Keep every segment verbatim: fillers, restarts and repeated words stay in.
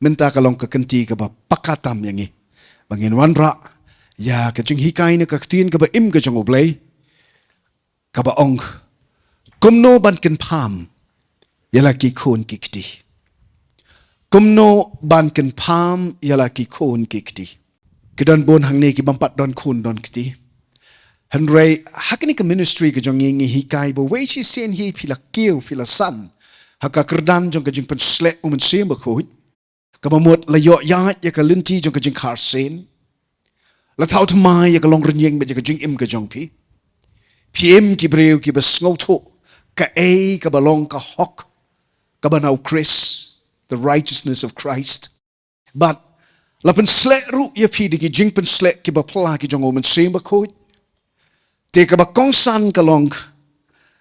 Mynta ka long ka kynti kaba paka tam ïa ngi ba ngin wanrah ïa ka jinghikai na ka ktien kaba im ka jong U Blei, kaba ong kumno ban kynpham ïa la ki khun ki kti. Kumno ban kynpham ïa la ki khun ki kti. Ki don bun hangne ki bym pat don khun don kti. Hynrei ha kane ka ministry ka jong ngi ngi hikai ba wei shisien hi phi la kiew phi la san ha ka kyrdan jong ka jingpynsleh U Mynsiem Bakhuid, kaba mut la ïoh ïaid ïa ka lynti jong ka jingkharsien. La thaw thymmai ïa ka longrynïeng bad ïa ka jingim ka jong phi. Phi im ki briew kiba sngewthuh kaei kaba long ka hok kaba na U Khrist, the righteousness of Christ. Bad la pynsleh ruh ïa phi da ki jingpynsleh kiba pla ki jong U Mynsiem Bakhuid. Te kaba kongsan ka long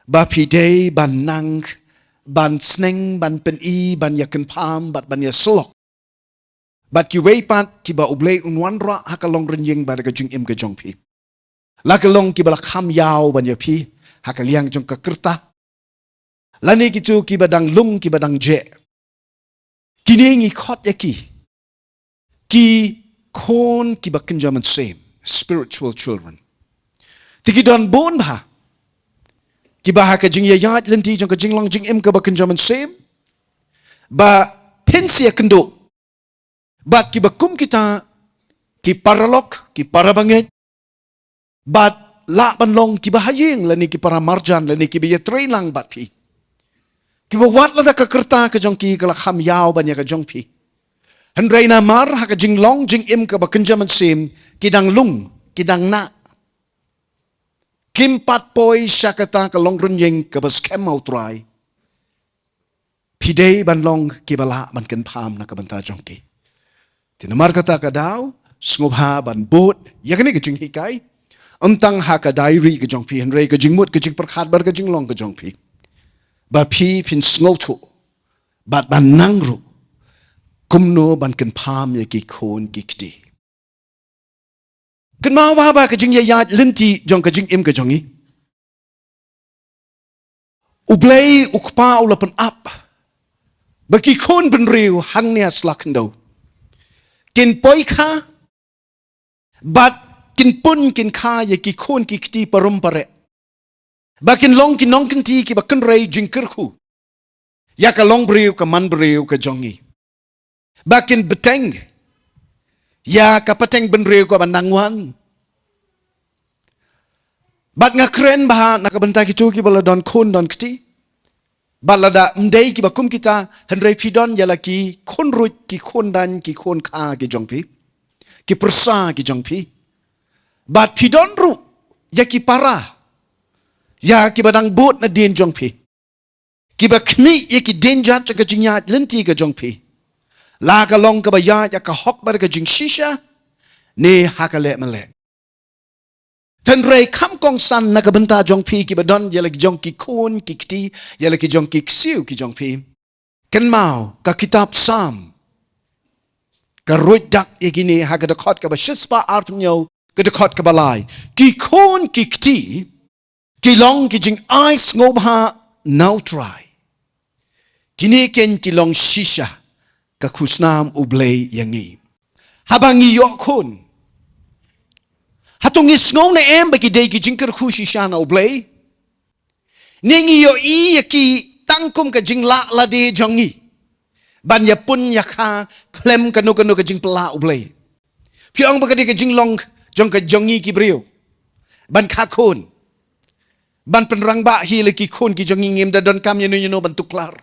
ba phi dei ban nang, ban sneng, ban pyni, ban ïa kynpham bad ban ïa syllok bad kiwei pat kiba U Blei un wanrah ha ka longrynïeng bad ka jingim ka jong phi. La ka long kiba la kham ïaw ban ïa phi ha ka liang jong ka kyrta, lane kito kiba dang lung kiba dang jeh. Kine ngi khot ïa ki ki khun kiba kynja mynsiem, spiritual children. Te ki don bun bha kiba ha ka jingïaid lynti jong ka jinglong jingim kaba kynja mynsiem ba pynshai kynduh bad kiba kum kita ki paralok, ki parabangeit, bad lah ban long kiba ha ïing lane ki paramarjan lane kiba ïatrei lang bad phi. Kiba wat lada ka kyrta ka jong ki ka la kham ïaw ban ïa ka jong phi. Hynrei namar ha ka jinglong jingim kaba kynja mynsiem ki dang lung, ki dang nah. Kim pat poi sha kata ka longrynïeng kaba skhem ha U Trai. Phi dei ban long kiba lah ban kynpham na ka bynta jong ki. Te namar kata ka daw sngewbha ban bud ïa kane ka jinghikai, ym tang ha ka diary ka jong phi hynrei ka jingmut ka jingpyrkhat bad ka jinglong ka jong phi, ba phi phin sngewthuh bad ban nang ruh kumno ban kynpham ïa ki khun ki kti. Kynmaw ba ha ka jingïaid lynti jong ka jingim ka jong ngi, U Blei U Kpa u la pynap ba ki khun bynriew hangne ha sla khyndew kin poi kha bad kin pun kin kha ïa ki khun ki kti parum pareh, ba kin long ki nongkynti kiba kynrei jingkyrkhu ïa ka longbriew ka manbriew ka jong ngi, ba kin bteng ïa ka pateng bynriew kaba nang wan. Bad nga kren bha na ka bynta kito kiba la don khun don kti, bad lada ym dei kiba kum kita hynrei phi don ïa la ki khun ruit, ki khun daiñ, ki khun kha ki jong phi, ki pyrsa ki jong phi. Bad phi don ruh ïa ki para, ïa kiba dang bud nadien jong phi, kiba khmih ïa ki dienjat jong ka jingïaid lynti ka jong phi, la ka long kaba ïaid ha ka hok bad ka jingshisha ne ha ka lehmalleh. Hynrei kham kongsan na ka bynta jong phi kiba don ïa la ki jong ki khun ki kti, ïa la ki jong ki ksiew ki jong phi, kynmaw ka kitab Salm, ka ruh dak ïa kine ha ka dkhot kaba shispah arphew hynñiew, ka dkhot kaba lai: Ki khun ki kti ki long ki jingai sngewbha na U Trai. Kine keiñ ki long shisha ka khusnam U Blei ïa ngi. Haba ngi ïoh khun, hato ngi sngew ne em ba ki dei ki jingkyrkhu shisha na U Blei? Ne ngi ïohi ïa ki tang kum ka jinglah lade jong ngi ban ïa pun ïa kha khlem kano kano ka jingpyllait U Blei? Phi ong ba ka dei ka jinglong jong ka jong ngi ki briew ban kha khun, ban pynrangbah hi la ki khun ki jong ngi, ngim da donkam ïano ïano ban tuklar.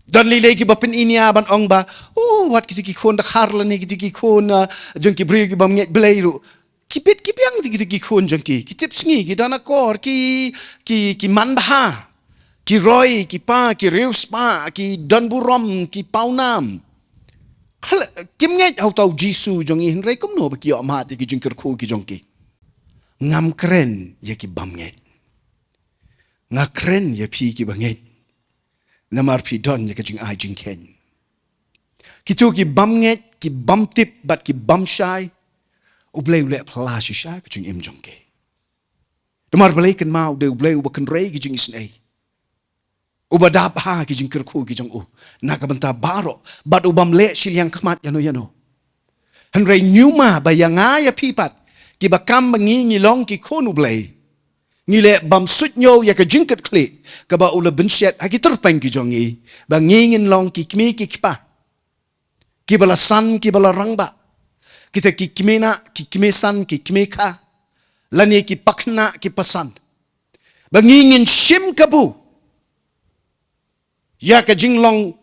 Don lei lei kiba pyni nia ban ong ba, oh, wat kito ki khun dkhar lane kito ki khun, ah, jong ki briew ki bym ngeit Blei ruh. Ki bit ki biang kito ki khun jong ki, ki tipsngi, ki don akor, ki, ki, ki manbha, ki roi, ki pa, ki riewspah, ki don burom, ki pawnam. Khle-, kim ngeit ha uta U Jisu jong ngi, hynrei kumno ba ki ïoh mad ïa ki jingkyrkhu ki jong ki? Ngam kren ïa ki bym ngeit. Nga kren ïa phi kiba ngeit, namar phi don ïa ka jingai jingkheiñ. Kito ki bym ngeit, ki bym tip bad ki bym shai, U Blei u leh phylla shisha ka jingim jong ki. Namar balei? Kynmaw, u dei U Blei uba kynrei ki jingisynei. Uba dap ha ki jingkyrkhu ki jong u na ka bynta baroh, bad u bym leh shiliang khmat ïano ïano. Hynrei ñiuma ba ïa nga ïa phi pat, kiba kam ba ngi ngi long ki khun U Blei, ngi leh bymsuidñiew ïa ka jingkitkhlieh kaba u la bunshet ha ki tyrpeng ki jong ngi, ba ngi ngin long ki kmie ki kpa kiba la san, kiba la rangbah, kita ki kmie nah, ki kmie san, ki kmie kha, lane ki pakhynnah, ki pasan, ba ngi ngin shim kabu ïa ka jinglong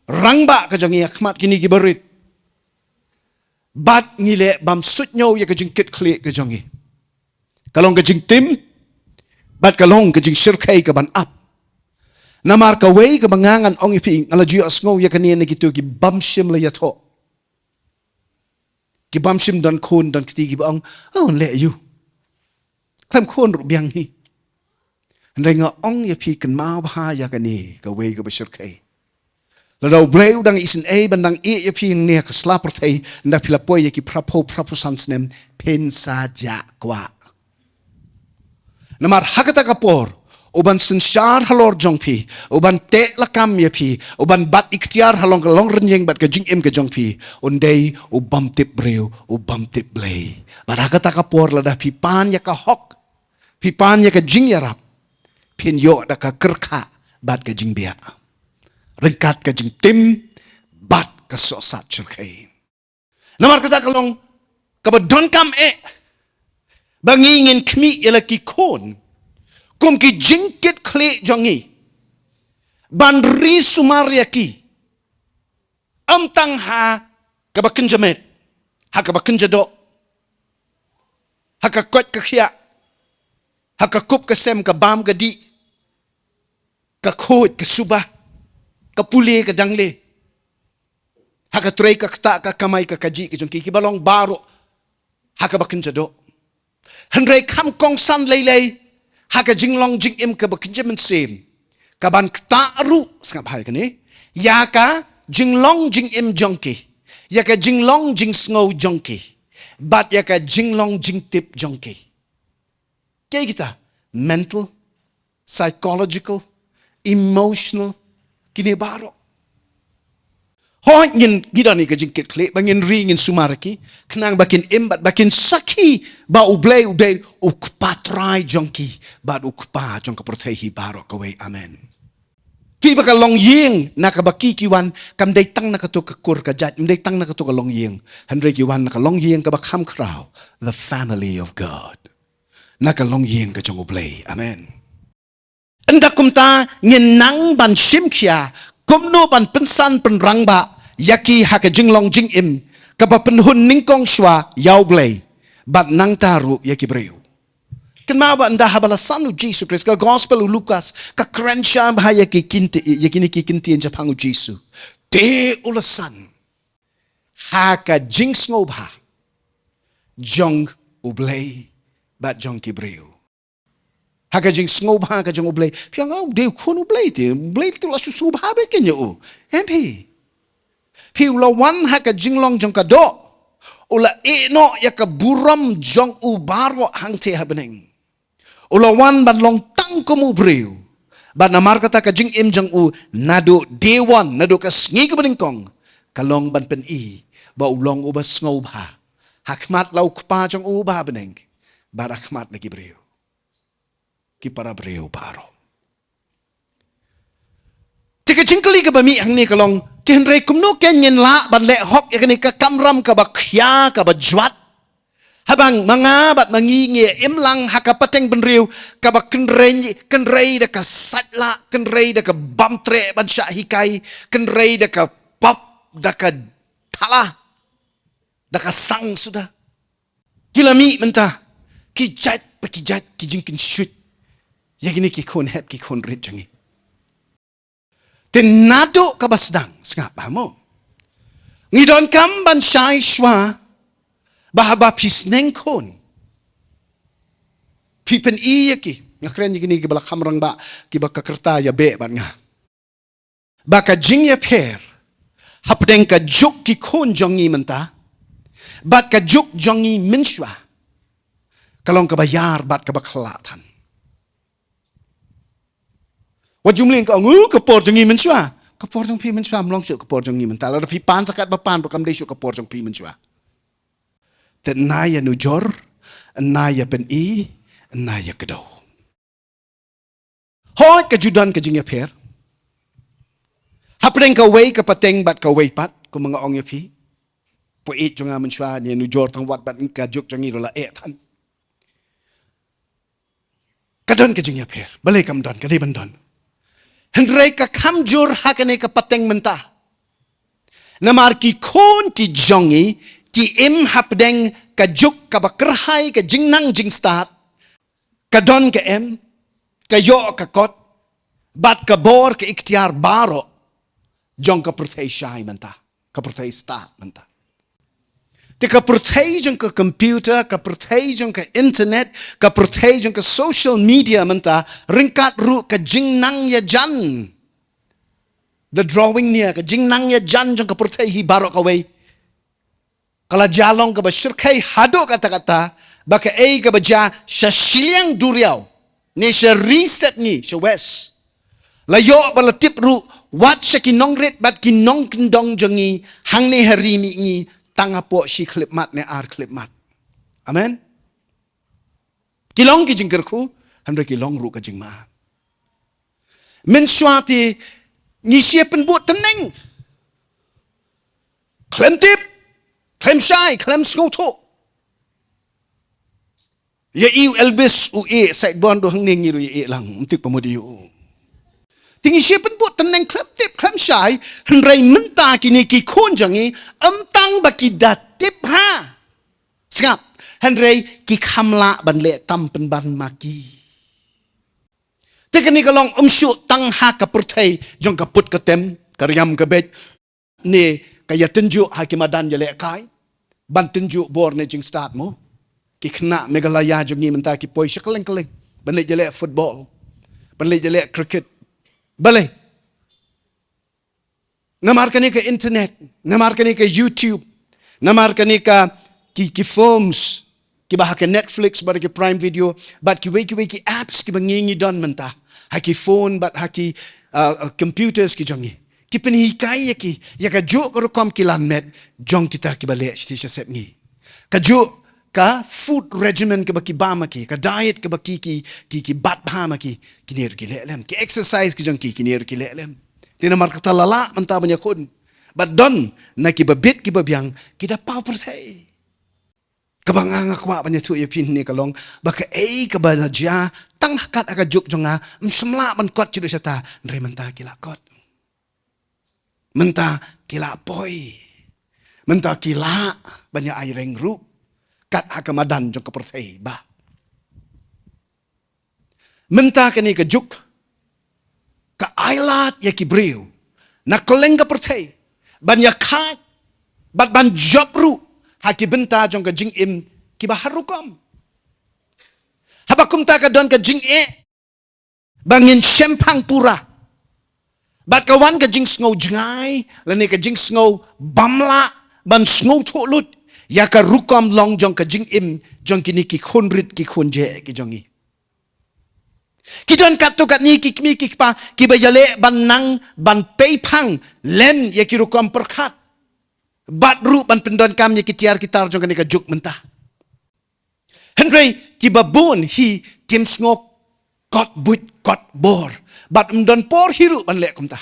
rangbah ka jong ngi ha khmat kine kiba rit, bad ngi leh bymsuidñiew ïa ka jingkitkhlieh ka jong ngi. Ka long ka jingtim, bad ka long ka jingshyrkhei kaban ap. Namar kawei kaba nga ngan ong ïa phi, nga la ju ïohsngew ïa kane na kito ki bym shym la ïathoh, ki bym shym don khun don kti, kiba ong, oh, leh ïa u, khlem khun ruh biang hi. Hynrei nga ong ïa phi, kynmaw bha ïa kane, kawei kaba shyrkhei. Lada U Blei u dang isynei ban dang ïeh ïa phi hangne ha ka sla pyrthei, ynda phi la poi ïa ki phraphew phraphew san snem, phin sa jah kwah. Namar ha kata ka por, u ban synshar halor jong phi, u ban teh lakam ïa phi, u ban bat iktiar halor ka longrynïeng bad ka jingim ka jong phi, un dei u bym tip briew, u bym tip Blei. Bad ha kata ka por lada phi pan ïa ka hok, phi pan ïa ka jingïarap, phin ïoh da ka kyrkhu bad ka jingbiang, ryngkat ka jingtim bad ka sohsat shyrkhei. Namar kata ka long kaba donkam eh ba ngi ngin khmih ïa la ki khun kum ki jingkitkhlieh jong ngi, ban ri sumar ïa ki, ym tang ha kaba kynja met, ha kaba kynja doh, ha ka koit ka khiah, ha ka kup ka sem, ka bam ka dih, ka khuid ka suba, ka pule ka dangle, ha ka trei ka ktah, ka kamai ka kajih ka jong ki, kiba long baroh ha kaba kynja doh. Hynrei kham kongsan lei lei ha ka jinglong jingim kaba kynja mynsiem, kaban ktah ruh, sngap bha ïa kane, ïa ka jinglong jingim jong ki, ïa ka jinglong jingsngew jong ki, bad ïa ka jinglong jingtip jong ki. Kiei kita? Mental, psychological, emotional, kine baroh. Hooid, ngin, ngi don ïa ka jingkitkhlieh ba ngin ri, ngin sumar ïa ki, khnang ba kin im bad ba kin sakhi ba U Blei u dei u Kpa Trai jong ki bad u Kpa jong ka pyrthei hi baroh kawei. Amen. Phi, ba ka longïing na kaba ki ki wan, kam dei tang na kato ka kur ka jait, kam dei tang na kato ka longïing. Hynrei ki wan na ka longïing kaba kham khraw, the family of God. Na ka longïing ka jong U Blei. Amen. Ynda kumta ngin nang ban shim khia kumno ban pynsan pynrangbah ïa ki ha ka jinglong jingim kaba pynhun nyngkong shuwa ïa U Blei, bad nangta ruh ïa ki briew. Kynmaw ba ynda haba la san U Jisu Khrist, ka Gospel u Lukas ka kren shai bha ïa ki kynti, ïa kine ki ktien shaphang U Jisu. Te u la san ha ka jingsngewbha jong U Blei bad jong ki briew. Ha ka jingsngewbha ka jong U Blei. Phi ong, oh, u dei u khun U Blei te, U Blei te u la shu sngewbha beit kein ïa u. Em phi. Phi, u la wan ha ka jinglong jong ka doh. U la ïeh noh ïa ka burom jong u baroh hangtei ha bneng. U la wan ban long tang kum u briew. Bad namar kata ka jingim jong u naduh day one, naduh ka sngi kaba nyngkong, ka long ban pyni ba u long uba sngewbha ha khmat la u Kpa jong u uba ha bneng, bad ha khmat la ki briew, ki para briew baroh. Te ka jingkylli kaba mih hangne ka long, te hynrei kumno kein ngin lah ban leh hok ïa kane ka kamram kaba khia, kaba jwat, haba ma nga bad ma ngi ngi im lang ha ka pateng bynriew kaba kynrei, kynrei da ka saitlah, kynrei da ka bam treh ban shah hikai, kynrei da ka pop, da ka thala, da ka sang suda. Ki la mih mynta ki jait pa ki jait ki jingkynshuid ïa kine ki khun hep, ki khun rit jong ngi. Te naduh kaba sdang, sngap bha mo. Ngi donkam ban shai shuwa ba haba phi sneng khun, phi pyni ïa ki. Nga kren ïa kine kiba la kham rangbah, kiba ka rta ïa beh bad nga. Ba ka jingïapher hapdeng ka juk ki khun jong ngi mynta bad ka juk jong ngi mynshuwa, ka long kaba ïar bad kaba khlad than. Wat ju mlien ka ong, "Uh, ka por jong ngi mynshuwa." Ka por jong phi mynshuwa ym long shuh ka por jong ngi mynta. Lada phi pan sa katba pan ruh kam dei shuh ka por jong phi mynshuwa. Te na ïa nujor, na ïa pyni, na ïa kdew. Hooid ka ju don ka jingïapher hapdeng kawei ka pateng bad kawei pat, kumba nga ong ïa phi. Poi jong nga mynshuwa, ïa nujor tang wat bad ka juk jong ngi ruh la eh than. Ka don ka jingïapher, balei kam don, ka dei ban don. Hynrei ka kham jur ha kane ka pateng mynta. Namar ki khun ki jong ngi ki im hapdeng ka juk kaba kyrhai ka jingnang jingstad, ka don ka em, ka ïoh ka kot, bad ka bor ka iktiar baroh jong ka pyrthei shai mynta, ka pyrthei stad mynta. Te ka pyrthei jong ka computer, ka pyrthei jong ka internet, ka pyrthei jong ka social media mynta, ryngkat ruh ka jingnang ïajan. The drawing near, ka jingnang ïajan jong ka pyrthei hi baroh kawei. Ka la jia long kaba shyrkhei haduh katta katta, ba kaei kaba jia sha shiliang duriaw, ne sha ri sepngi, sha west, la ïoh ba la tip ruh wat sha ki nongrit bad ki nongkyndong jong ngi hangne ha ri mihngi, tang hapoh shi khyllipmat ne ar khyllipmat. Amen. Ki long ki jingkyrkhu, hynrei ki long ruh ka jingma. Mynshuwa te ngi shu pynbud tneng. Khlem tip, khlem shai, khlem sngewthuh. Ïa i u Elvis u ïeh, sait bun ruh hangne ngi ruh ïa ïeh lang, ym tip pamut ïa u. Te ngi shu pynbud tneng khlem tip, khlem shai, hynrei mynta kine ki khun jong ngi, ym tang ba ki da tip ha. Sngap, hynrei ki kham lah ban leh tam pynban ma ki. Te kane ka long ym shuh tang ha ka pyrthei jong ka put ka tem, ka riam ka beit, ne ka ïatynjuh ha ki madan ïalehkai ban tynjuh bor ne jingstad mo. Ki khynnah Meghalaya jong ngi mynta ki poi sha kylleng kylleng ban leit ïaleh football, ban leit ïaleh cricket. Balei? Namar kane ka internet, namar kane ka YouTube, namar kane ka ki, ki films, kiba ha ka Netflix, bad ki Prime Video, bad kiwei kiwei ki apps kiba ngi ngi don mynta ha ki phone, bad ha ki, uh, uh, computers ki jong ngi. Ki pynhikai ïa ki ïa kajuh ka rukom kilan met jong kita kiba leh shithi sha sepngi. Kajuh ka food regimen kaba ki bam ma ki, ka diet kaba ki, ki, ki, ki bat bha ma ki, kine ruh ki leh lem. Ki exercise ki jong ki, kine ruh ki leh lem. Te namar kata la lah mynta ban ïakhun bad don na kiba bit kiba biang, ki da paw pyrthei. Kaba nga nga kwah ban ïathuh ïa phi hangne ka long ba kaei kaba la jia tang ha kat ha ka juk jong nga, ym shym lah ban kot shuh shuh sha ta, hynrei mynta ki la kot. Mynta ki la poi. Mynta ki la ban ïa ai reng ruh kat ha ka madan jong ka pyrthei ba. Mynta kane ka juk ka ai lad ïa ki briew na kylleng ka pyrthei ban ïa khat bad ban jop ruh ha ki bynta jong ka jingim kiba har rukom. Haba kumta ka don ka jingeh ba ngin shemphang pura. Bad ka wan ka jingsngew jngai lane ka jingsngew bym lah ban sngewthuh lut ïa ka rukom long jong ka jingim jong kine ki khun rit ki khun jeh ki jong ngi. Ki don katto katne ki kmie ki kpa kiba ïaleh ban nang ban pei phang lem ïa ki rukom pyrkhat bad ruh ban pyndonkam ïa ki tiar ki tar jong kane ka juk mynta. Hynrei kiba bun hi kim sngew kot buit kot bor bad ym don por hi ruh ban leh kumta.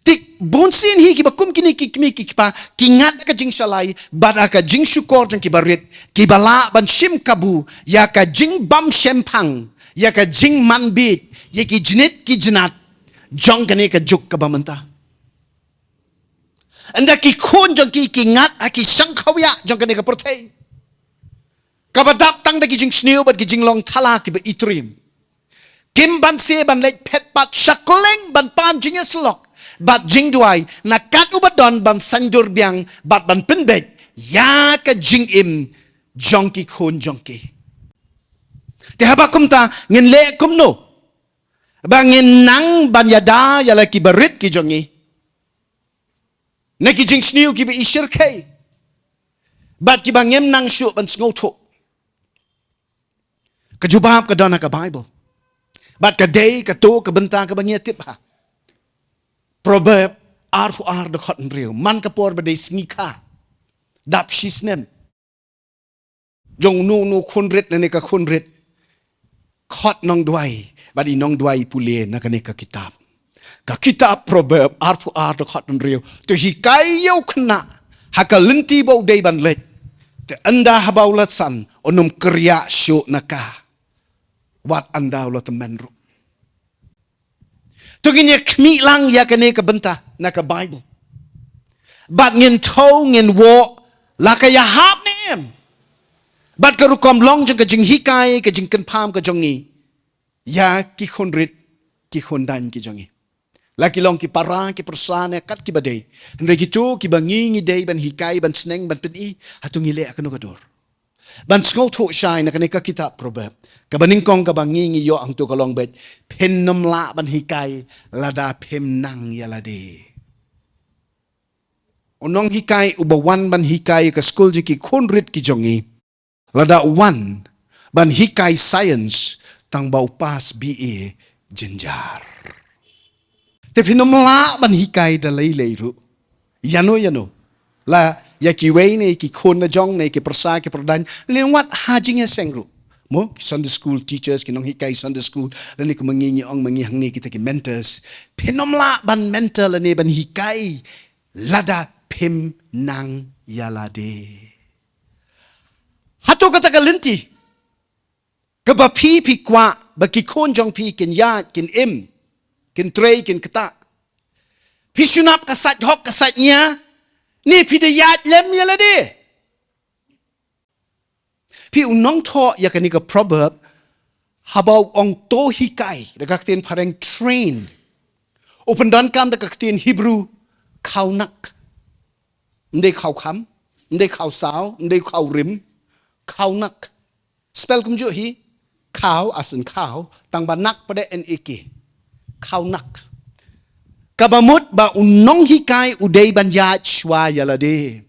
Te bunsien hi kiba kum kine ki kmie ki kpa ki ngat ka jingshalai bad ka jingshukor jong kiba rit, kiba lah ban shim kabu ïa ka jingbym shemphang, ïa ka jingman bieit, ïa ki jnit ki jnat jong kane ka juk kaba mynta. Ynda ki khun jong ki ki ngat ha ki shang khawiah jong kane ka pyrthei kaba dap tang da ki jingsniew bad ki jinglong thala kiba itriem. Kim banse ban leit phet pat sha kylleng ban pan jingïasyllok bad jingduwai na kat uba don ban saiñdur biang bad ban pynbeit ïa ka jingim jong ki khun jong ki. Te haba kumta ngin leh kumno ba ngin nang ban ïada ïa la kiba rit ki jong ngi na ki jingsniew kiba i shyrkhei bad kiba ngim nang shuh ban sngewthuh? Ka jubab ka don ha ka Baibl. Bad ka dei kato ka bynta kaba ngi tip ha Proverb arphew ar dkhot hynriew. Man ka por ba dei sngi kha, dap shisnem jong uno uno khunrit lane ka khunrit, khot nongduwai bad i nongduwai i pule na kane ka kitab. Ka kitab Proverb arphew ar dkhot hynriew. To hikai ïa u khynnah ha ka lynti ba u dei ban leit, te ynda haba u la san un ym kyrïah shuh na ka, wat ynda u la tymmen ruh. To ngin ïa khmih lang ïa kane ka bynta na ka Bible. Bad ngin thew ngin wad la ka ïahap ne em bad ka rukom long jong ka jinghikai, ka jingkyrpad ka jong ngi ïa ki khunrit, ki khundain ki jong ngi. La ki long ki para, ki pyrsa ne kat kiba dei. Hynrei kito kiba ngi ngi dei ban hikai, ban sneng, ban pyni, hato ngi leh ha kano ka dur? Ban sngewthuh shai na kane ka kitab Proverb, kaba nyngkong kaba ngi ngi ïoh hangto ka long beit, phin ym lah ban hikai lada phim nang ïa lade. U nonghikai uba wan ban hikai ka skul jong ki khunrit ki jong ngi, lada u wan ban hikai science tang ba u pass B A jynjar. Te phin ym lah ban hikai da lei lei ruh. Ïano ïano. La ïa kiwei ne ki khun la jong ne ki pyrsa ki pyrdain, lane wat ha jingïaseng ruh. Mo, ki Sunday school teachers, ki nonghikai Sunday school, lane kumba ngi ngi ong ma ngi hangne kita ki mentors. Phin ym lah ban mentor lane ban hikai lada phim nang ïa lade. Hato kata ka lynti kaba phi phi kwah ba ki khun jong phi kin ïaid, kin im, kin trei, kin ktah? Phi shu nap ka sait hok ka sait nia, ne phi da ïaid lem ïa lade? Phi, u nongthoh ïa kane ka Proverb, haba u ong to hikai, da ka ktien phareng train, u pyndonkam da ka ktien Hebrew khawnak. Ym dei khawkham, ym dei khawsaw, ym dei khawrim, khawnak. Spell kumjuh hi, khaw, as in khaw, tang ba nak pat, N A K. Khawnak. Kaba mut ba u nonghikai u dei ban ïaid shuwa ïa lade.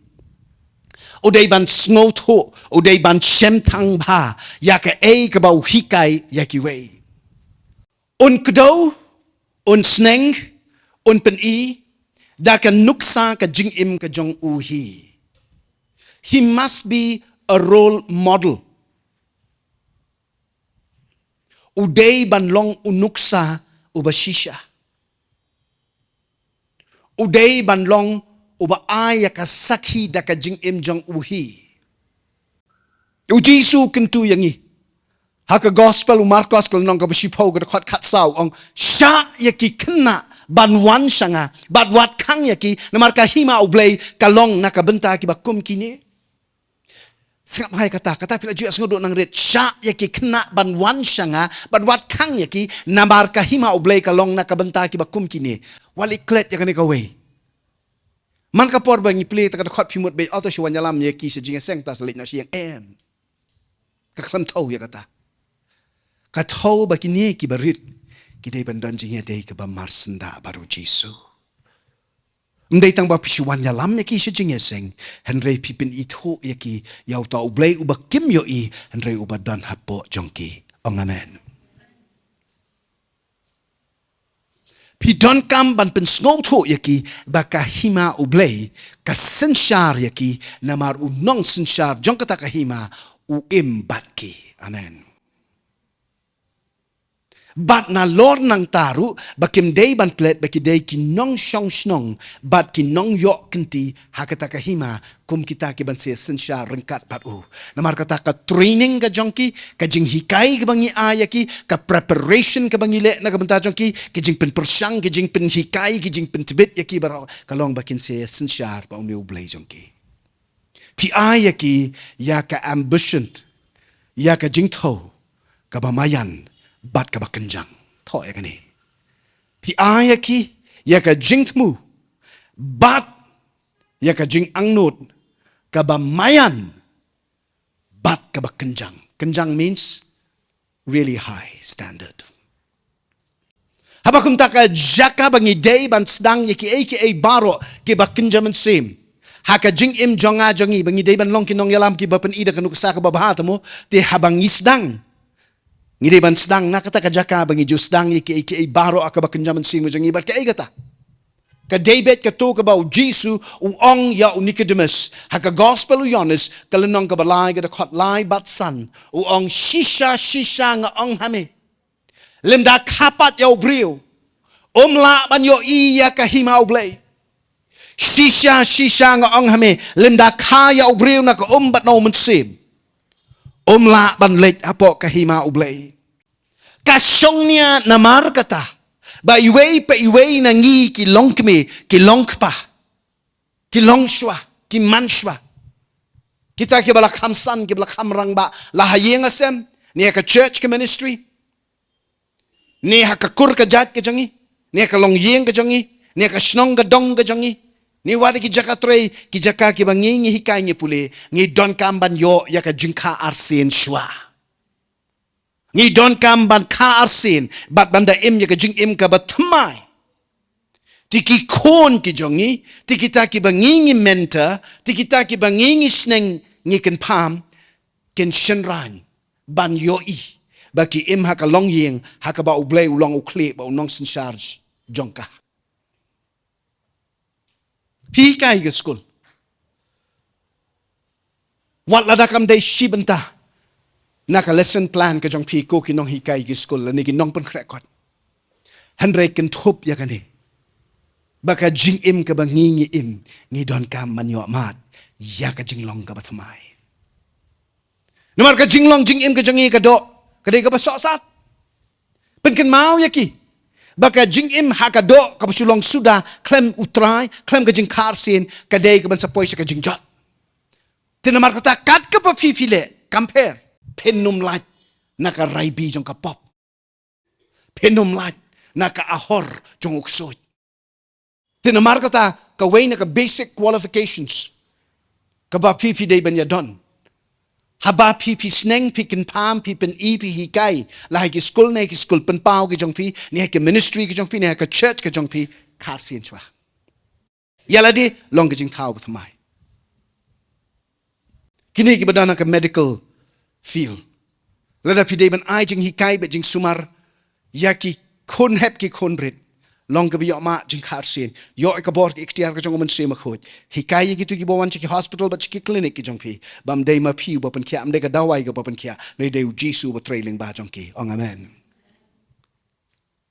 U dei ban sngewthuh, u dei ban shem tang bha ïa kaei kaba u hikai ïa kiwei. Un kdew, un sneng, un pyni da ka nuksa ka jingim ka jong u hi. He must be a role model. U dei ban long u nuksa uba shisha. U dei ban long uba ai ïa ka sakhi da ka jingim jong u hi. U Jisu u kyntu ïa ngi ha ka Gospel u Markos ka lynnong kaba shiphew ka dkhot khatsaw, u ong, shah ïa ki khynnah ban wan sha nga bad wat khang ïa ki, namar ka hima U Blei ka long na ka bynta kiba kum kine. Sngap bha ïa kata, kata phi la ju ïa sngewthuh nangrit, shah ïa ki khynnah ban wan sha nga bad wat khang ïa ki, namar ka hima U Blei ka long na ka bynta kiba kum kine. Wat leh klet ïa kane kawei. Man ka por ba ngi plie ta ka dkhot phi mut beit, oh to shu wan ïalam ïa ki sha jingïaseng, ta sa leit noh sha ïing, em. Ka khlem thew ïa kata. Ka thew ba kine kiba rit ki dei ban don jingïadei kaba marsyndah bad U Jisu. Ym dei tang ba phi shu wan ïalam ïa ki sha jingïaseng, hynrei phi pynithuh ïa ki ïa uta U Blei uba kim ïohi, hynrei uba don hapoh jong ki. Ong amen. Phi donkam ban pynsngewthuh ïa ki ba ka hima U Blei ka synshar ïa ki, namar u nongsynshar jong kata ka hima u im bad ki. Amen. Bad nalor nangta ruh ba kim dei ban klet ba ki dei ki nongshong shnong bad ki nongïoh kynti ha kata ka hima, kum kita kiban sa synshar ryngkat bad u. Namar kata ka training ka jong ki, ka jinghikai kaba ngi ai ïa ki, ka preparation kaba ngi leh na ka bynta jong ki, ki jingpynpyrshang, ki jingpynhikai, ki jingpyntbit ïa ki baroh, ka long ba kin sa synshar bad une U Blei jong ki. Phi ai ïa ki ïa ka ambition, ïa ka jingthew kaba maïan bad kaba kynjang. Thoh ïa kane. Phi ai ïa ki ïa ka jingthmu bad ïa ka jingangnud kaba maïan bad kaba kynjang. Kynjang means really high standard. Haba kumta ka jaka ba ngi dei ban sdang ïa kiei kiei baroh kiba kynja mynsiem ha ka jingim jong nga jong ngi, ba ngi dei ban long ki nongïalam kiba pyni da ka nuksa kaba bha, te mo, te haba ngi sdang Ngi dei ban sdang na kata ka jaka ba ngi ju sdang ïa kiei kiei baroh ha kaba kynja mynsiem jong ngi bad kaei kata. Ka dei beit kato kaba u Jisu u ong ïa u Nicodemus ha ka gospel u Ïoannis ka lynnong kaba lai ka dkhot lai bad san. U ong shisha shisha nga ong ha me. Lymda kha pat ïa u briew um lah ban ïohi ïa ka hima u Blei. Shisha shisha nga ong ha me lymda kha ïa u briew na ka um bad na u mynsiem. Um lah ban leit hapoh ka hima u Blei. Ka shong nia namar kata. Ba iwei pa iwei na ngi ki long kmie, ki long kpa. Ki long shuwa, ki man shuwa. Kita kiba la kham san, kiba la kham rangbah, la ha ïing ha sem, ne ha ka church ka ministry. Ne ha ka kur ka jait ka jong ngi, ne ha ka longïing ka jong ngi, ne ha ka shnong ka dong ka jong ngi. Ne wat ki jaka trei, ki jaka kiba ngi ngi hikai ngi pule, ngi donkam ban ïoh ïa ka jingkha arsien shuwa. Ngi donkam ban kha arsien, bad ban da im ïa ka jingim kaba thymmai. Te ki khun ki jong ngi, te kita kiba ngi ngi mentor, te kita kiba ngi ngi sneng ngi kynpham, kin shynrang ban ïohi ba ki im ha ka longïing ha kaba u Blei u long u khlieh bad u nongsynshar jong ka. Phi hikai ka skul. Wat lada kam dei shi bynta na ka lesson plan ka jong phi ko ki nonghikai ki skul lane ki nongpynkhreh kot. Hynrei kynthup ïa kane. Ba ka jingim kaba ngi ngi im ngi donkam ban ïoh mad ïa ka jinglong kaba thymmai. Namar ka jinglong jingim ka jong ngi ka doh ka dei kaba sohsat. Pynkynmaw ïa ki ba ka jingim ha ka doh kaba shu long suda khlem U Trai, khlem ka jingkha arsien, ka dei kaban sa poi sha ka jingjot. Te namar kata kat kaba phi phi leh, compare, phin ym lait na ka raibi jong ka pop. Phin ym lait na ka ahor jong u ksuid. Te namar kata kawei na ka basic qualifications kaba phi phi dei ban ïa don. Haba phi phi sneng, phi kynpham, phi pyni, phi hikai, la ha ki skul ne ki skul pynpaw ki jong phi, ne ha ki ministry ki jong phi, ne ha ka church ka jong phi, kha arsien shuwa. Ïa lade long ka jingthaw ba thymmai. Kine kiba don ha ka medical field. Lada phi dei ban ai jinghikai bad jingsumar ïa ki khun hep ki khun rit. Long kaba ïoh mad jingkha arsien. Ïoh ïa ka bor ka iktiar ka jong u Mynsiem Bakhuid. Hikai ïa kito kiba wan sha ki hospital bad sha ki clinic ki jong phi. Bym dei ma phi uba pynkhiah, ym dei ka dawai kaba pynkhiah. Hynrei dei u Jisu uba trei lyngba jong ki. Ong amen.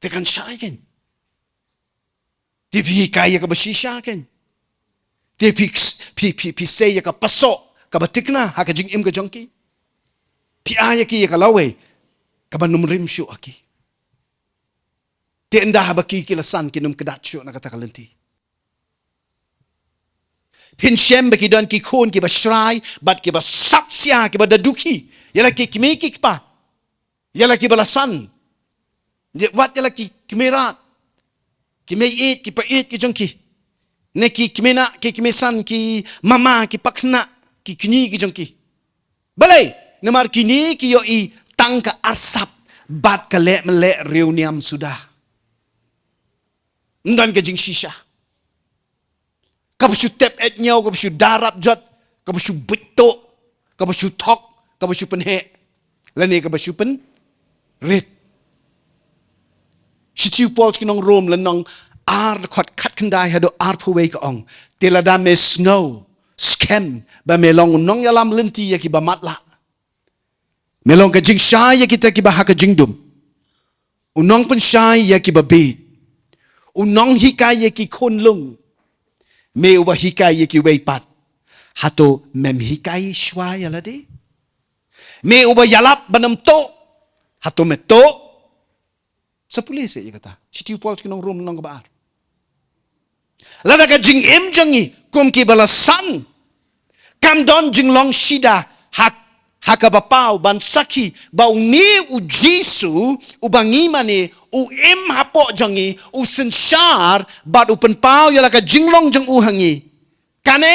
Te kan shai kein. Te phi hikai ïa kaba shisha kein. Te phi, phi, phi, phi sei ïa ka pasoh kaba thikna ha ka jingim ka jong ki. Phi ai ïa ki ïa ka lawei kaba nym rim shuh ha ki. Te ynda haba ki ki la san kin ym kdat shuh na kata ka lynti. Phin shem ba ki don ki khun kiba shrai bad kiba sap sia kiba da dukhi. Ïa la ki kmie ki kpa. Ïa la kiba la san. Ïa wat ïa la ki kmie rat. Ki mei ïeit ki pa ïeit ki jong ki. Ne ki kmie nah ki kmie san ki mama ki pa khynnah ki kñi ki jong ki. Balei namar kine ki ïohi tang ka arsap bad ka leh mleh riewniam suda. Ym don ka jingshisha. Kaba shu tep eh ñiew, kaba shu darap jot, kaba shu buit tuh, kaba shu thok, kaba shu pynheh. Lane kaba shu pynrit. Shithi u Paul sha ki nong Rom lynnong ar dkhot khatkhyndai haduh arphew wei ka ong. Te lada me sngew skhem ba me long u nongïalam lynti ïa kiba matlah. Me long ka jingshai ïa kita kiba ha ka jingdum. U nongpynshai ïa kiba bieit. U nonghikai ïa ki khun lung. Me uba hikai ïa kiwei pat. Hato mem hikai shuwa ïa lade? Me uba ïalap ban ym tuh. Hato me tuh? Sa pule seh ïa kata. Shithi u Paul sha ki nong Rom lynnong kaba ar. Lada ka jingim jong ngi kum kiba la san. Kam don jinglong shida ha, ha kaba paw ban sakhi ba une u Jisu uba ngi mane u im hapoh jong ngi, u synshar bad u pynpaw ïa la ka jinglong jong u ha ngi. Kane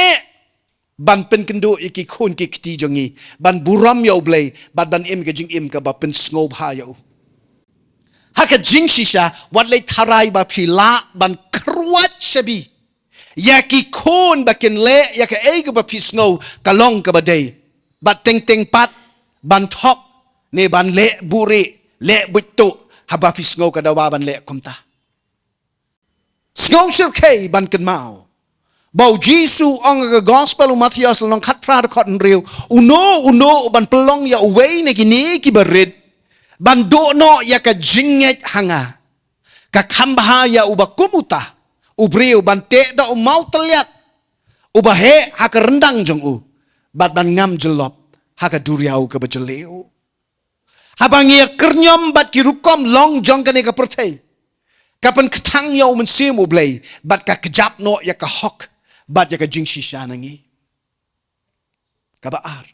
ban pynkynduh ïa ki khun ki kti jong ngi, ban burom ïa U Blei, bad ban im ka jingim kaba pynsngewbha ïa u. Ha ka jingshisha, wat leit tharai ba phi lah ban kyrwat shabi ïa ki khun ba kin leh ïa kaei kaba phi sngew ka long kaba dei. Bad teng teng pat ban thok ne ban leh buhrieh Leh buit tuh haba phi sngew ka dawa ban leh kumta. Sngew shyrkhei ban kynmaw ba u Jisu u ong ha ka gospel u Mathaios lynnong khatphra dkhot hynriew, uno uno uban pynlong ïa uwei na kine kiba rit ban duh noh ïa ka jingngeit ha nga, ka kham bha ïa uba kum uta u briew ban teh da u mawtylliat uba heh ha ka ryndang jong u bad ban ngam jyllop ha ka duriaw kaba jylliew. Haba ngi ïakyrñiom bad ki rukom long jong kane ka pyrthei, ka pynkthang ïa u Mynsiem u Blei bad ka kjap noh ïa ka hok bad ïa ka jingshisha na ngi. Kaba ar,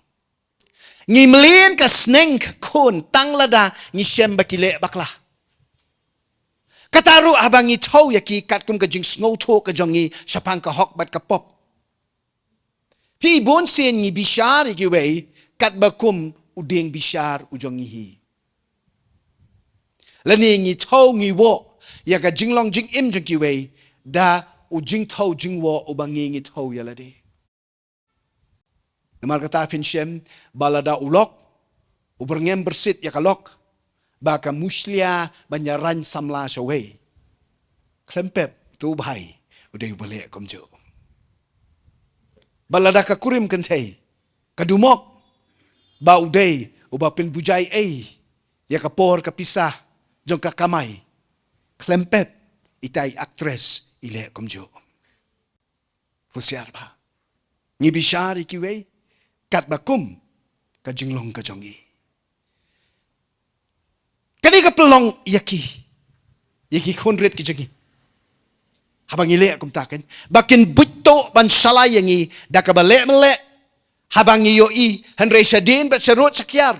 ngi mlien ka sneng ka khun tang lada ngi shem ba ki leh bakla. Kata ruh haba ngi thew ïa ki katkum ka jingsngewthuh ka jong ngi shaphang ka hok bad ka pop. Phi, bun sien ngi bishar ïa kiwei katba kum u dieng bishar u jong ngi hi. Lane ngi thew ngi woh ïa ka jinglong jingim jong kiwei da u jingthew jingwoh uba ngi ngi thew ïa lade. Namar kata phin shem ba lada u lok u byrngem byrsit ïa ka lok ba ka mushlia ban ïa rang samla shawei, khlem pep utu u bhai u dei uba leh kumjuh. Ba lada ka kurim kynthei ka dumok ba u dei uba pynbujai ei ïa ka por ka pisa jong ka kamai, khlem pep itai actress i leh kumjuh. Husiar bha. Ngi bishar ïa kiwei katba kum ka jinglong ka jong ngi. Kane ka pynlong ïa ki, ïa ki khun rit ki jong ngi. Haba ngi leh kumta kan ba kin buit tuh ban shalai ïa ngi da kaba leh mleh. Haba ngi ïohi hynrei shadien bad sharud shakiar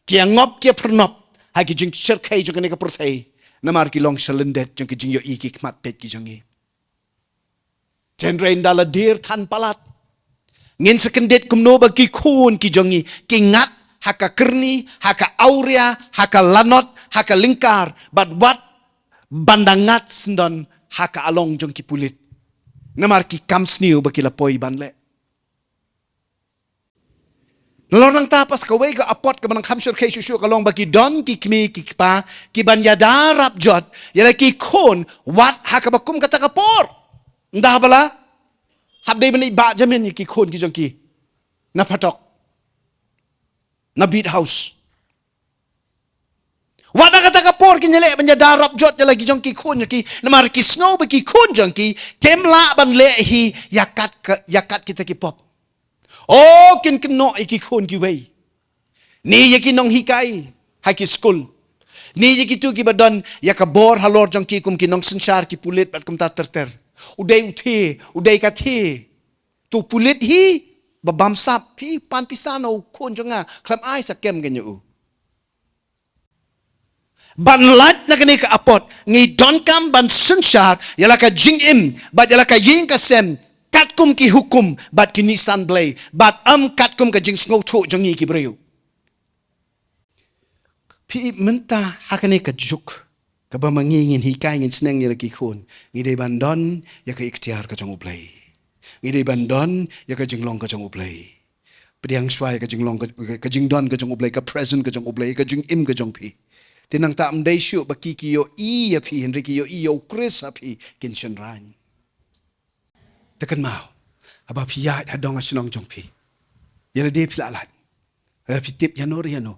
ki ïa ngop ki ïa phyrnop ha ki jingshyrkhei jong kane ka pyrthei. Namar ki long shalyndet jong ki jingïohi ki khmat peit ki jong ngi. Hynrei ynda la dier than palat, ngin sa kyndit kumno ba ki khun ki jong ngi ki ngat ha ka kyrni, ha ka awria, ha ka lanot, ha ka lyngkar, bad wat ban da ngat syndon ha ka along jong ki pulit. Namar ki kam sniew ba ki la poi ban leh. Nalor nangta pat sa kawei ka apot kaba nang kham shyrkhei shuh shuh ka long ba ki don ki kmie ki kpa ki ban ïada rap jot ïa la ki khun wat ha kaba kum kata ka por. Ynda ba la hap dei ban ïa ba jamin ïa ki khun ki jong ki na phatok, na beat house. Wat ha kata ka por kin ïaleh ban ïada rap jot ïa la ki jong ki khun jong ki, namar ki sngew ba ki khun jong ki kim lah ban leh hi ïa kat ka, ïa kat kita ki pop. O, kin kynnoh ïa ki khun kiwei, ne ïa ki nonghikai ha ki skul, ne ïa kitu kiba don ïa ka bor halor jong ki kum ki nongsynshar, ki pulit bad kumta ter ter. U dei u thie, u dei ka thie. Tu pulit hi ba bamsap, phi pan pisa na u khun jong nga, khlem ai sa kem kane u. Ban lait na kane ka apot ngi donkam ban synshar ïa la ka jingim bad ïa la ka ïing ka sem katkum ki hukum bad ki nisan Blei, bad ym katkum ka jingsngewthuh jong ngi ki briew. Phi, mynta ha kane ka juk kaba ma ngi ngin hikai, ngin sneng ïa la ki khun, ngi dei ban don ïa ka iktiar ka jong U Blei. Ngi dei ban don ïa ka jinglong ka jong U Blei. Pdiang shwa ïa ka jinglong ka, ka jingdon ka jong U Blei, ka present ka jong U Blei, ka jingim ka jong phi. Te nangta ym dei shuh ba ki ki ïohi ïa phi, hynrei ki ïohi ïa U Khrist ha phi, kin shynrang. Te kynmaw, haba phi ïaid ha dong ha shnong jong phi, ïa lade phi la lait, haba phi tip ïano re ïano,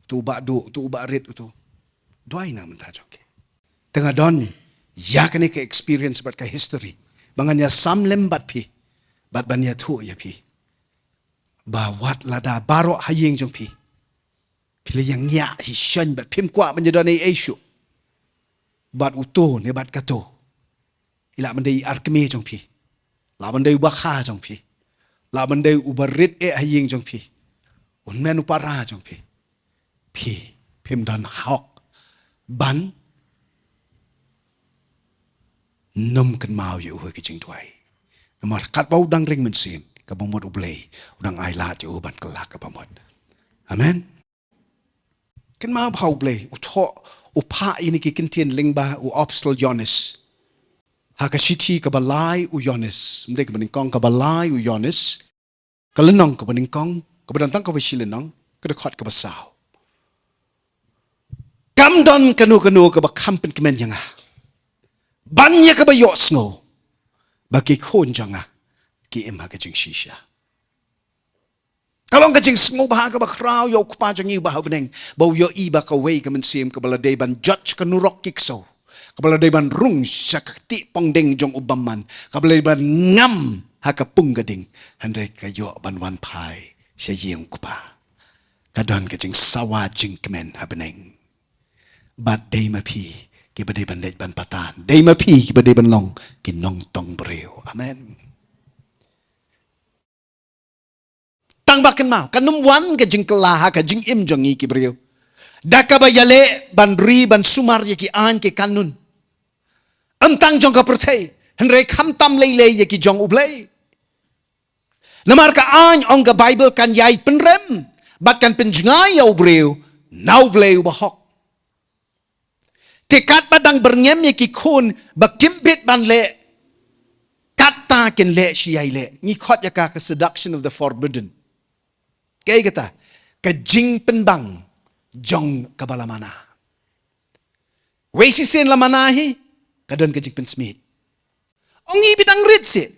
utu u bah duh, utu u bah rit, utu. Duwai na ka bynta jong ki. Te nga don ïa kane ka experience bad ka history ba ngan ïa sam lem bad phi bad ban ïathuh ïa phi ba wat lada baroh ha ïing jong phi phi la ïa ngiah hi shon bad phim kwah ban ïa don ei ei shuh bad uto ne bad kato, i lah ban dei i ar kmie jong phi, lah ban dei u bakha jong phi, lah ban dei u barit eh ha ïing jong phi, u hynmen u para jong phi, phi phim don hok ban nym kynmaw ïa u ha ki jingduwai. Namar katba u dang ring mynsiem, ka bamut U Blei u dang ai lad ïa u ban kylla ka bamut. Amen. Kynmaw ba U Blei u thoh, u phah ïa kine ki kyntien lyngba u apostol Ïoannis. Ha ka shithi kaba lai u Ïoannis, ym dei kaba nyngkong, kaba lai u Ïoannis, ka lynnong kaba nyngkong, kaba don tang kawei shi lynnong, ka dkhot kaba saw. Kam don kano kano kaba kham pynkmen ïa nga ban ïa kaba ïohsngew ba ki khun jong nga ki im ha ka jingshisha. Ka long ka jingsngewbha kaba khraw ïa u Kpa jong ngi uba ha bneng, ba u ïohi ba kawei ka mynsiem kaba la dei ban jot sha ka nurok ki ksew, kaba la dei ban rung sha ka kti pongding jong u bymman, kaba la dei ban ngam ha ka pung ka ding, hynrei ka ïoh ban wan phai sha ïing u Kpa. Ka don ka jingsawa jingkmen ha bneng. Bad dei ma phi kiba dei ban leit ban patan, dei ma phi kiba dei ban long ki nongtong briew. Amen. Tang ba kynmaw, kan ym wan ka jingkylla ha ka jingim jong ngi ki briew da kaba ïaleh ban ri ban sumar ïa ki aiñ ki kanun, ym tang jong ka pyrthei, hynrei khamtam lei lei ïa ki jong U Blei. Namar ka aiñ, ong ka Baibl, kan ïai pynrem bad kan pynjngai ïa u briew na U Blei uba hok. Te katba dang byrngem ïa ki khun ba kim bit ban leh, katta kin leh shi ïai leh. Ngi khot ïa ka ka seduction of the forbidden. Kaei kata? Ka jingpynbang jong kaba la mana. Wei shisien la mana hi, ka don ka jingpynsmiej. Ong i, phi dang rit seh.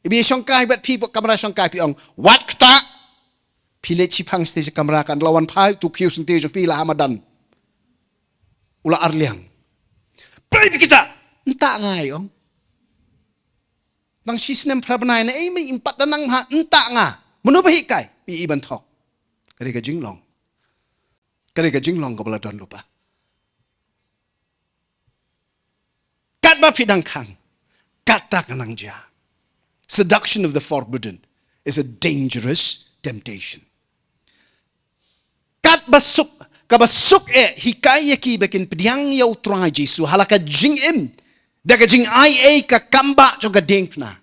I ba shongkai bad phi, kamra shongkai, phi ong, wat kata. Phi leit shiphang shatei sha kamra, kan la wan phai utu u khiew syntiew jong phi la ha madan. U la arliang. Phi, phi kita. Nta ngai ong. Nang shisnem phra bnai na ei mei im pat da nang ha nta nga. Mano ba hikai? Phi i ban thok. Ka dei ka jinglong. Ka dei ka jinglong kaba la don lypa. Katba phi dang khang, katta ka nang jia. Seduction of the forbidden is a dangerous temptation. Katba suk, kaba suk eh hikai ïa ki ba kin pdiang ïa U Trai Jisu ha la ka jingim da ka jingai ei ka kambah jong ka diengphna.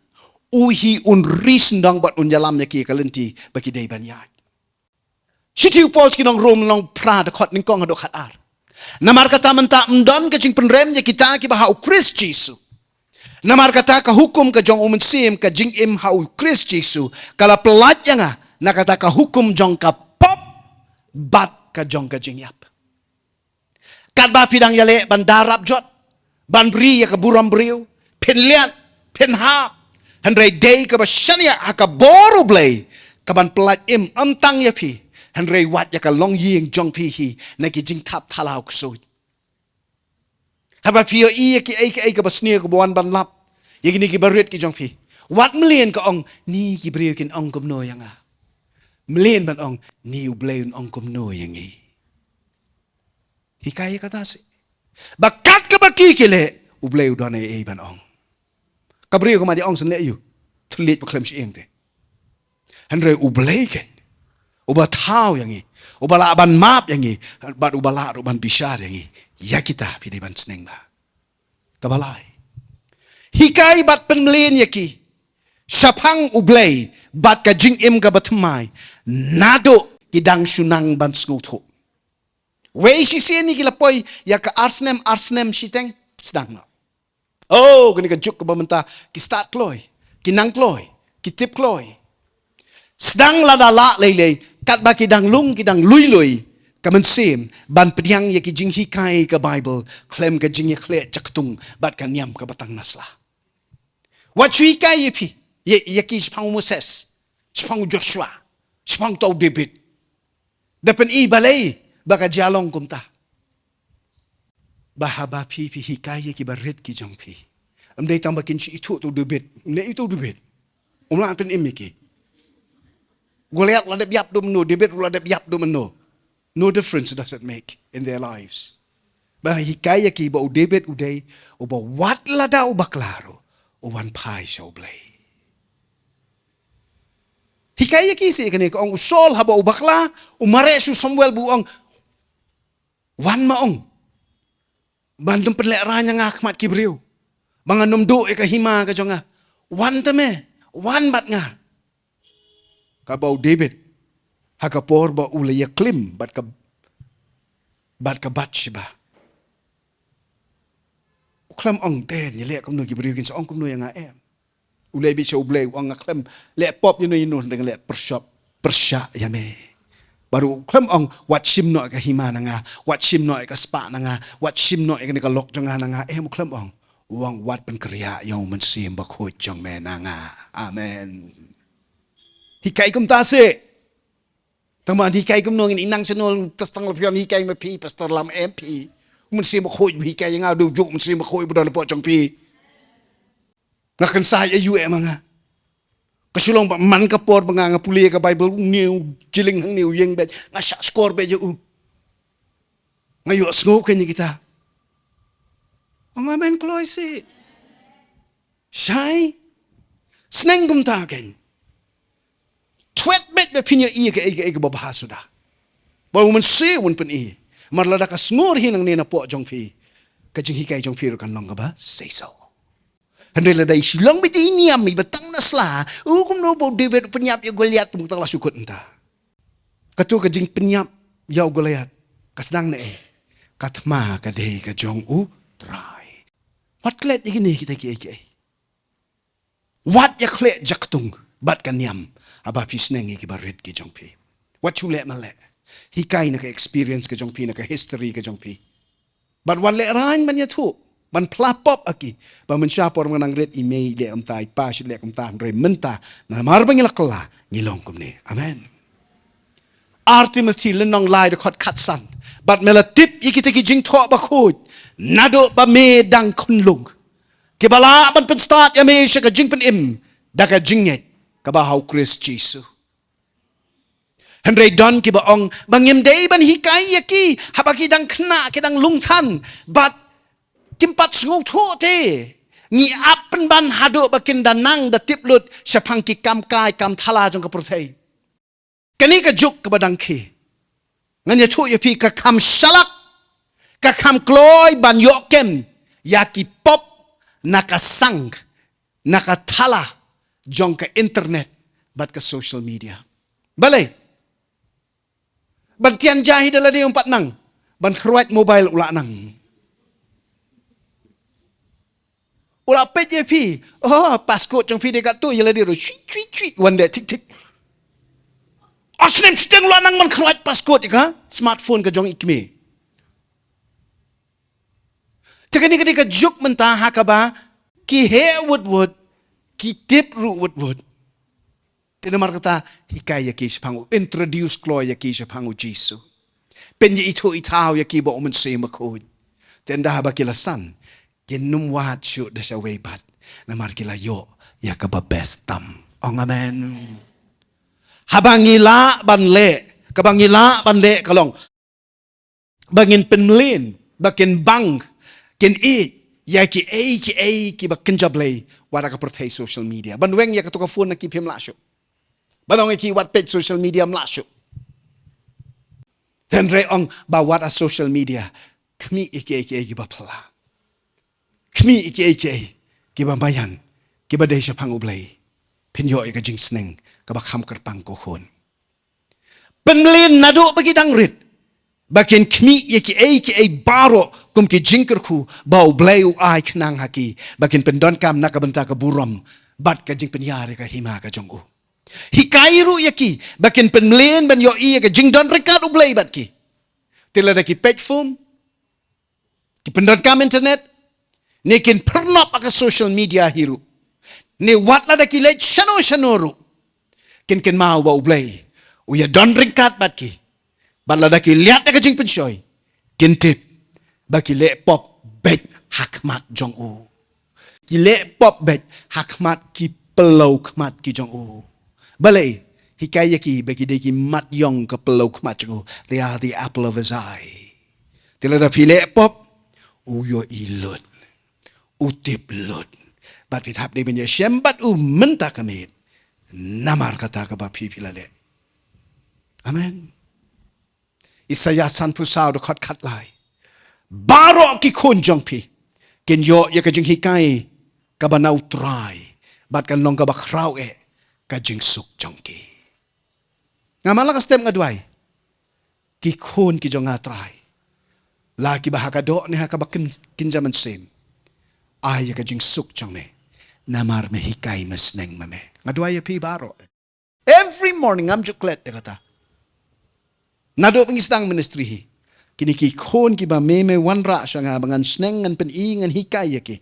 U hi un ri sngewdong bad un ïalam ïa ki ka lynti ba ki dei ban ïaid. Shithi u Paul sha ki nong Rom, lynnong phra, dkhot nyngkong haduh khatar. Namar kata mynta ym don ka jingpynrem ïa kita kiba ha U Khrist Jisu. Namar kata ka hukum ka jong U Mynsiem, ka jingim ha U Khrist Jisu, ka la pyllait ïa nga na kata ka hukum jong ka pop bad ka jong ka jingïap. Katba phi dang ïaleh ban da rap jot, ban ri ïa ka burom briew, phin liat, phin hap, hynrei dei kaba shaniah ha ka bor U Blei ka ban pyllait im, ym tang ïa phi, hynrei wat ïa ka longïing jong phi hi na ki jingthap thala u ksuid. Haba phi ïohi ïa kiei kiei kaba sniew kaba wan ban lap ïa kine kiba rit ki jong phi, wat mlien ka ong, ni ki briew kin ong kumno ïa nga. Mlien ban ong, ni U Blei un ong kumno ïa ngi. Hikai ïa kata seh. Ba kat kaba ki ki leh, U Blei u don ei ei ban ong. Ka briew ka mat ïa ong shen leh ïa u, thylliej ba khlem shyieng te. Hynrei U Blei ken uba thaw ïa ngi, uba lah ban map ïa ngi, bad uba lah ruh ban bishar ïa ngi. Ïa kita phi dei ban sneng bha. Kaba lai, hikai bad pynmlien ïa ki shaphang U Blei bad ka jingim kaba thymmai naduh ki dang shu nang ban sngewthuh. Wei shisien ïa ki la poi ïa ka ar snem, ar snem shiteng, sdang noh. Oh, kane ka juk kaba mynta ki stad kloi, ki nang kloi, ki tip kloi. Sdang lada lah lei lei, katba ki dang lung, ki dang lui lui, ka mynsiem ban pdiang ïa ki jinghikai ka Baibl khlem ka jingïakhleh jaktung bad ka niam kaba tang na sla. Wat shu hikai ïa phi, ïa, ïa ki shaphang u Moses, shaphang u Joshua, shaphang uta u David. Da pyni balei ba ka jia long kumta. Ba haba phi, phi hikai ïa kiba rit ki jong phi, ym dei tang ba kin shu ithuh uta u David. Ym dei uta u David. Um lah pyn-im ïa ki. Goliath la dep ïap da mynno, David ruh la dep ïap da mynno. No difference does it make in their lives. Ba hikai ïa ki ba u David u dei uba wat lada u bakla ruh u wan phai sha U Blei. Hikai ïa ki seh kane, ka ong u Saul haba u bakla, u mareh sha u Samuel ba u ong, wan ma ong, ban ym pynlehraiñ ïa nga ha khmat ki briew, ba ngan ym duh ïa ka hima ka jong nga. Wan te me, wan bad nga. Kaba u David, ha ka por ba u la ïaklim bad ka, bad ka Bathsheba, u khlem ong, te ngi leh kumno, ki briew kin sa ong kumno ïa nga em. U leit beit sha U Blei, u ong, nga khlem leh pop ïano ïano, hynrei nga leh pyrshah, pyrshah ïa me. Baroh u khlem ong, wat shim noh ïa ka hima na nga, wat shim noh ïa ka spah na nga, wat shim noh ïa kane ka lok jong nga na nga. Em, u khlem ong. U ong, wat pynkhreh ïa u Mynsiem Bakhuid jong me na nga. Amen. Hikai kumta seh. Tang ban hikai kumno ngin ïa nang shnong tang la phi ong hikai ma phi, Pastor Lam, em phi. U Mynsiem Bakhuid ba hikai ïa nga, dei u Mynsiem Bakhuid ba don hapoh jong phi. Nga kynsan ïa u, em, ma nga. Ka shu long ba man ka por ba nga, nga pule ka Baibl, une u jylliew hangne, u ïeng beit, nga shah shkor beit ïa u. Nga ïohsngew kein ïa kita. Ong amen kloi seh. Shai. Sneng kumta kein. Thwet beit ba phin ïohi ïa kaei kaei kaba bha suda. Ba u Mynsiem un pyni. Namar lada ka sngur hi nangne napoh jong phi, ka jinghikai jong phi ruh kan long kaba seisoh. Hynrei lada i shu long beit i niam, iba tang na sla, u kumno ba u David u pynïap ïa u Goliath, kumta la shu kut mynta. Kato ka jingpynïap ïa u Goliath ka sdang na ei? Ka thma ka dei ka jong U Trai. Wat klet ïa kine kita kiei kiei. Wat ïa klet jaktung bad ka niam haba phi sneng ïa kiba rit ki jong phi. Wat shu leh ma leh. Hikai na ka experience ka jong phi, na ka history ka jong phi. Bad wat lehraiñ ban ïathuh, ban phla pop ha ki, ba mynshuwa por ba nga nang rit, i mei i leh kumta, i pa shu leh kumta, hynrei mynta namar ba ngi la kylla, ngi long kumne. Amen. Ar Timothi lynnong lai, dkhot khatsan. Bad me la tip ïa kita ki jingthoh bakhuid naduh ba me dang khunlung, kiba lah ban pynstad ïa me sha ka jingpynim da ka jingngeit kaba ha U Khrist Jisu. Hynrei don kiba ong ba ngim dei ban hikai ïa ki haba ki dang khynnah, ki dang lungthan, bad kim pat sngewthuh te. Ngi ap pynban haduh ba kin da nang da tip lut shaphang ki kam kai kam thala jong ka pyrthei. Kane ka juk kaba dang khie, ngan ïathuh ïa phi, ka kham shalak, ka kham kloi ban ïoh kem ïa ki pop na ka sang, na ka thala jong ka internet bad ka social media. Balei? Ban tian ja hi da lade um pat nang, ban khruaid mobile u la nang. U la peit ïa phi, oh, passcode jong phi dei katto, ïa lade ruh chwit chwit chwit, wan dei thik thik. Ar snem shiteng u la nang ban khruaid passcode ïa ka smartphone ka jong i kmie. Te kane ka dei ka juk mynta ha kaba ki heh wut wut, ki tip ruh wut wut. Te namar kata, hikai ïa ki shaphang U, introduce kloi ïa ki shaphang U Jisu. Pynïaithuh ithaw ïa ki bad U Mynsiem Bakhuid. Te ynda haba ki la san, kin ym wad shuh da shawei pat, namar ki la ïoh ïa kaba best tam. Ong amen. Haba ngi lah ban leh, kaba ngi lah ban leh ka long ba ngin pynmlien ba kin bang, kin ïeit ïa kiei kiei kiba kynja Blei wat ha ka pyrthei social media. Ban weng ïa kato ka phone na ki phim lah shuh. Ban ong ïa ki wat peit social media, ym lah shuh. Hynrei ong ba wat ha social media, khmih ïa kiei kiei kiba phylla, khmih ïa kiei kiei kiba maïan, kiba dei shaphang U Blei. Phin ïoh ïa ka jingsneng kaba kham kyrpang, ko khun. Pynmlien naduh ba ki dang rit, ba kin khmih ïa kiei kiei baroh kum ki jingkyrkhu ba U Blei u ai khnang ha ki, ba kin pyndonkam na ka bynta ka burom bad ka jingpynïar ïa ka hima ka jong U. Hikai ruh ïa ki ba kin pynmlien ban ïohi ïa ka jingdon ryngkat U Blei bad ki. Te lada ki peit phone, ki pyndonkam internet, ne kin pyrnop ha ka social media hi ruh, ne wat lada ki leit shano shano ruh, kin kynmaw ba U Blei u ïadon ryngkat bad ki. Bad lada ki leit da ka jingpynshoi, kin tip ba ki leh pop beit ha khmat jong U. Ki leh pop beit ha khmat ki pyllew khmat ki jong U. Balei? Hikai ïa ki ba ki dei ki mat ïong ka pyllew khmat jong U. They are the apple of His eye. Te lada phi leh pop, U ïohi lut, U tip lut. Bad phi hap dei ban ïashem bad U mynta ka miet, namar kata kaba phi, phi la leh. Amen. Isaïah sanphew saw, dkhot khatlai. Baroh ki khun jong phi kin ïoh ïa ka jinghikai kaba na U Trai, bad kan long kaba khraw eh ka jingsuk jong ki. Nga man la ka step nga duwai, ki khun ki jong nga Trai, la kiba ha ka doh ne ha kaba kyn-, kynja mynsiem, ai ïa ka jingsuk jong Me. Namar Me hikai, Me sneng ma Me. Nga duwai ïa phi baroh. Every morning ngam ju klet ïa kata. Naduh ba ngi sdang ministry hi, kine ki khun kiba me me wanrah sha nga ba ngan sneng, ngan pyni, ngan hikai ïa ki,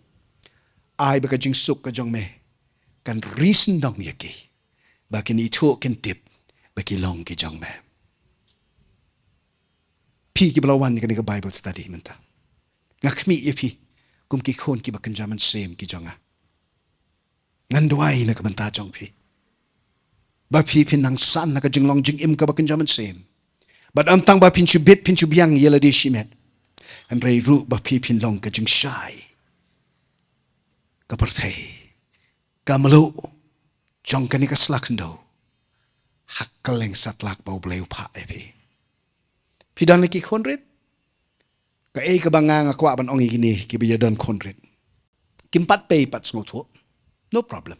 ai ba ka jingsuk ka jong me kan ri syndon ïa ki, ba kin ithuh, kin tip ba ki long ki jong me. Phi kiba la wan ïa kane ka Bible study mynta, nga khmih ïa phi kum ki khun kiba kynja mynsiem ki jong nga. Ngan duwai na ka bynta jong phi, ba phi phin nang san na ka jinglong jingim kaba kynja mynsiem. Bad ym tang ba phin shu bit, phin shu biang ïa lade shimet, hynrei ruh ba phi phin long ka jingshai, ka pyrthei, ka mluh jong kane ka sla khyndew ha kylleng satlak ba U Blei u phah ïa phi. Phi don la ki khun rit? Kaei kaba nga, nga kwah ban ong ïa kine kiba ïa don khun rit, kim pat pei pat sngewthuh, no problem.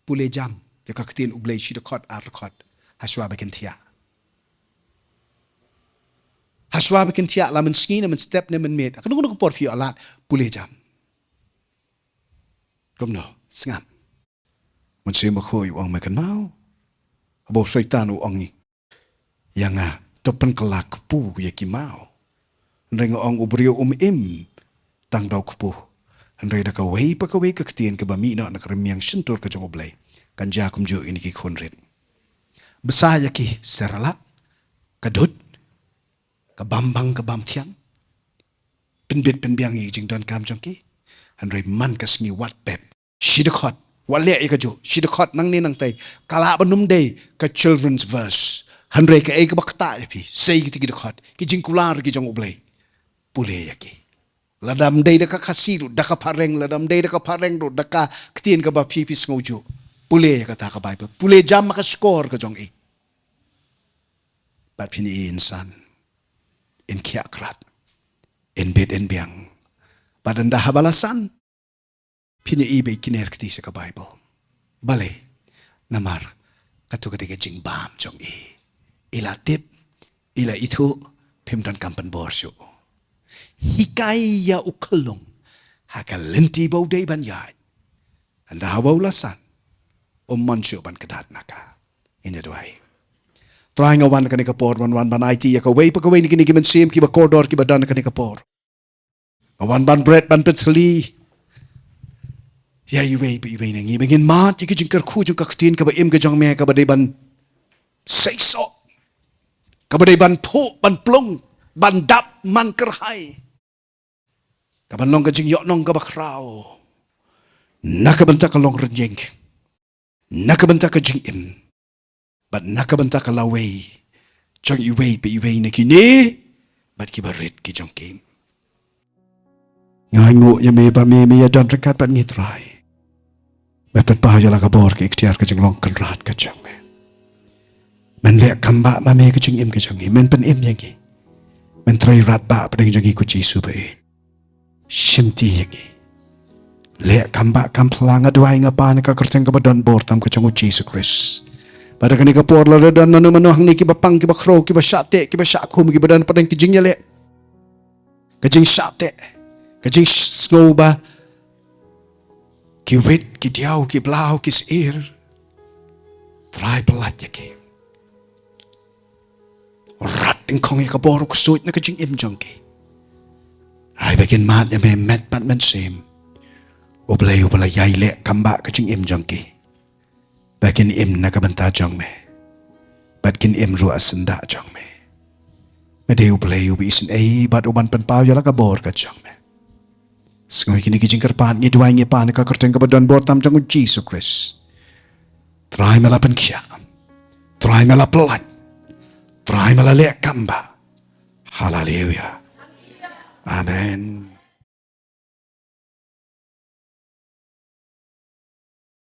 Pule jam ïa ka ktien U Blei shi dkhot, ar dkhot, hashwa ba kin thiah. Hashwa ba kin thiah, la mynsngi ne mynstep ne mynmiet, ha kano kano ka por phi ïoh lad, pule jam. Kumno, sngap. Mynsiem Bakhuid u ong, me kynmaw haba u Soitan u ong ïa nga, to pynkylla kpu ïa ki maw? Hynrei nga ong, u briew um im tang da u kpu, hynrei da kawei pa kawei ka ktien kaba mih noh na ka rmiang shyntur ka jong U Blei, kan jia kumjuh ïa kine ki khun rit. Bsa ïa ki, sa rala, ka dud, ka bam bang, ka bam thiang, pynbit pynbiang ïa ki jingdonkam jong ki. Hynrei man ka sngi wat pep, shi dkhot, wat leh ïa kajuh, shi dkhot nangne nangtai, ka lah ban ym dei ka children's verse, hynrei kaei kaba ktah ïa phi, sei kiti ki dkhot, ki jingkular ki jong U Blei, pule ïa ki. Lada ym dei da ka Khasi ruh, da ka phareng, lada ym dei da ka phareng ruh, da ka ktien kaba phi phi sngewjuh, pule ïa kata ka Bible, pule jam ha ka shkor ka jong i. Bad phin ïohi in san, in khiah krat, in bit in biang. Bad ynda haba la san, phin ïohi ba i kner kti sha ka Bible. Balei? Namar kato ka dei ka jingbam jong i. I la tip, i la ithuh, phim donkam pynbor shuh. Hikai ïa u khyllung ha ka lynti ba u dei ban ïaid. Ynda haba u la san, um mon shuh ban kdat na ka. Ngin ïa duwai. Trai, nga wan kane ka por, ban wan ban aiti ïa kawei pa kawei na kine ki mynsiem kiba kordor kiba don kane ka por. Nga wan ban bret, ban pynshlur ïa iwei pa iwei na ngi, ba ngin mad ïa ki jingkyrkhu jong ka ktien kaba im ka jong me, kaba dei ban seisoh, kaba dei ban phuh, ban plung, ban dap man kyrhai, kaban long ka jingïohnong kaba khraw na ka bynta ka longrynïeng, na ka bynta ka jingim, bad na ka bynta ka lawei jong iwei pa iwei na kine bad kiba rit ki jong ki. Nga ainguh ïa me ba me, me ïadon ryngkat bad ngi, Trai. Me pynpaw ïa la ka bor, ka iktiar, ka jinglong kynrad ka jong me. Men leh kam bah ma me ka jingim ka jong ngi, men pynim ïa ngi. Men trei radbah hapdeng jong ngi, ko Jisu ba ïeit. Shimti ïa ngi. Leh kam bah kam phla, nga duwai, nga pan ha ka kyrteng kaba don bor tam ka jong u Jisu Khrist. Bad ha kane ka por lada don mano mano hangne kiba pang, kiba khraw, kiba shah teh, kiba shah khum, kiba don hapdeng ki jingïaleh, ka jingshah teh, ka jingsngew ba ki wit, ki diaw, ki blaw, ki sheptieng, Trai, pyllait ïa ki. Rat dyngkhong ïa ka bor u ksuid na ka jingim jong ki. Ai ba kin mad ïa me met bad mynsiem. U Blei uba la ïai leh kam bah ka jingim jong ki, ba kin im na ka bynta jong me, bad kin im ruh ha syndah jong me. Me dei U Blei uba isynei bad uban pynpaw ïa la ka bor ka jong me. Sngew ïa kine ki jingkyrpad ngi duwai, ngi pan ha ka kyrteng kaba don bor tam jong u Jisu Khrist. Trai, me la pynkhiah. Trai, me la pyllait. Trai, me la leh kam bah. Haleluia. Amen.